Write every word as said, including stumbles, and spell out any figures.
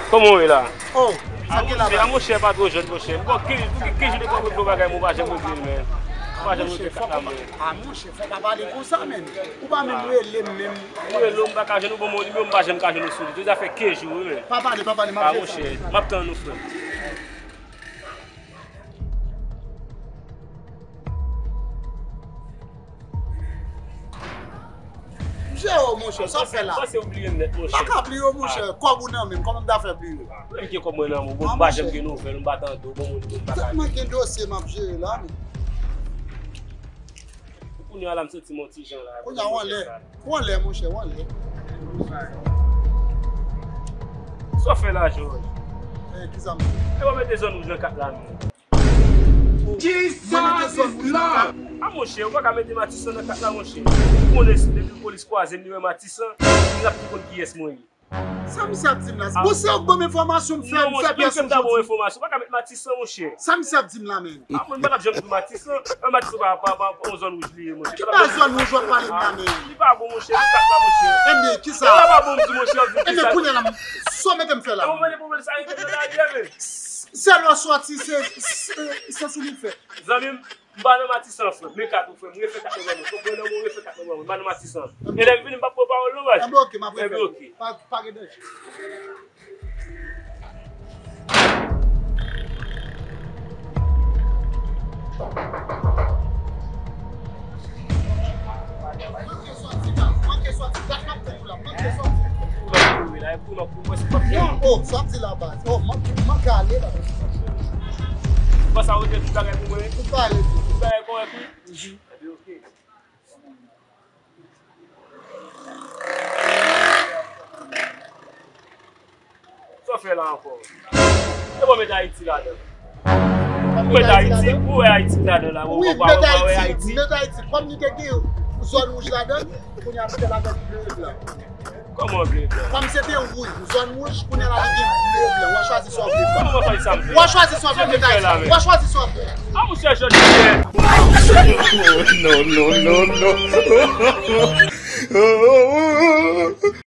Kòman w ye la? Oh, sa ki la? A monchè, a monchè, pa twò jèn, monchè. Bon, kenz, pou ki kenz jou depi w regle yon bagay, mwen pa janm regle l, men. Mwen pa janm regle kat la, men. A monchè, fò pa pale konsa, men. Ou pa menm rele m, menm. Ou rele m, m pa ka jwenn ou, bon, mon nimewo, m pa janm ka jwenn ou sou li. Deja fè kenz jou, wi, men. Pa pale, pa pale, m ap jere sa. A monchè, m ap tann ou, frè. M jere w, monchè, sa w fè la? Panse ou bliye m nèt, monchè. M pa ka bliye w, monchè. Kòb ou nan men m, kòman m ta fè bliye w? Mwen gen kòb mwen nan men w, bon, m pa janm gen nouvèl, m pa tande w, bon, moun, m pa ka. Tèlman gen dosye m ap jere la, men. Kounye a la, m santi m yon ti jan la. Kounye a, w anlè. W anlè, monchè, w anlè. Sa w fè la, Jòj? Eh, kisa m fè? E w mete zòn wouj nan kat la, non? Mwen mete zòn wouj nan kat. A, monchè, ou pa ka mete Matisan nan kat la, monchè. Ou konnen si depi polis kwaze m, li wè Matisan, li ap tou konn kiyès mwen ye. Sa misye ap di m la? Bon, se ou k ban m enfòmasyon, m fè, m fè pyès yon jodi. Non, monchè, m ta ba w enfòmasyon. Ou pa ka met Matisan, monchè. Sa misye ap di m la, menm? A, mwen pa t ap janm di Matisan. Mwen pa t di se pa, pa, pa, pa yon zòn wouj li ye, monchè. Ki pa zòn wouj w ap pale m la, menm? Li pa bon, monchè. Li pa bon, monchè. Ebyen, kisa? Sa pa bon, m di, monchè, w ap di kisa? Ebyen, kounye a la, sa w mete m fè la? E mwen mande pou mwen sa, e mwen la, e mwen. Sèl lè w sòti, se, se, se sou li fè. Zanmi m, m pa nan Matisan, frè. Men kat ou, frè. M refè kat mwen ban mwen. Fòk mwen nan mwen refè kat mwen ban mwen. M pa nan Matisan. E lè m vini, m p ap pran pawòl, non, baz. Ebyen, oke, m ap refè. Ebyen, oke. Pa, pa gen danje. Manke sòti la, manke sòti, dat m ap tann ou la, manke sòti. Ou la, ou la, epi ou la, pou mwen, se pa byen. Oh, sòti la, baz. Oh, manke, manke ale la. Bon, sa ou te tout bagay pou mwen? Tout bagay, tout bagay kòrèk, wi. Mhm. Ebyen, oke. Sa w fè la ankò? E bon, met Ayiti ladan. Ou met Ayiti, ou wè Ayiti ladan la, ou pa wè Ayiti. Wi, met Ayiti, met Ayiti. Kòm li te gen zòn wouj ladan, kounye a li te ladan ble blan. Kòman ble blan? Kòm se te wouj, zòn wouj, kounye a la li gen ble blan. W a chwazi sa w vle. Kòman w chwazi sa m vle? W a chwazi sa w vle, met Ayiti. W a chwazi sa w vle. A, monchè, jodi. Non, non, non, non.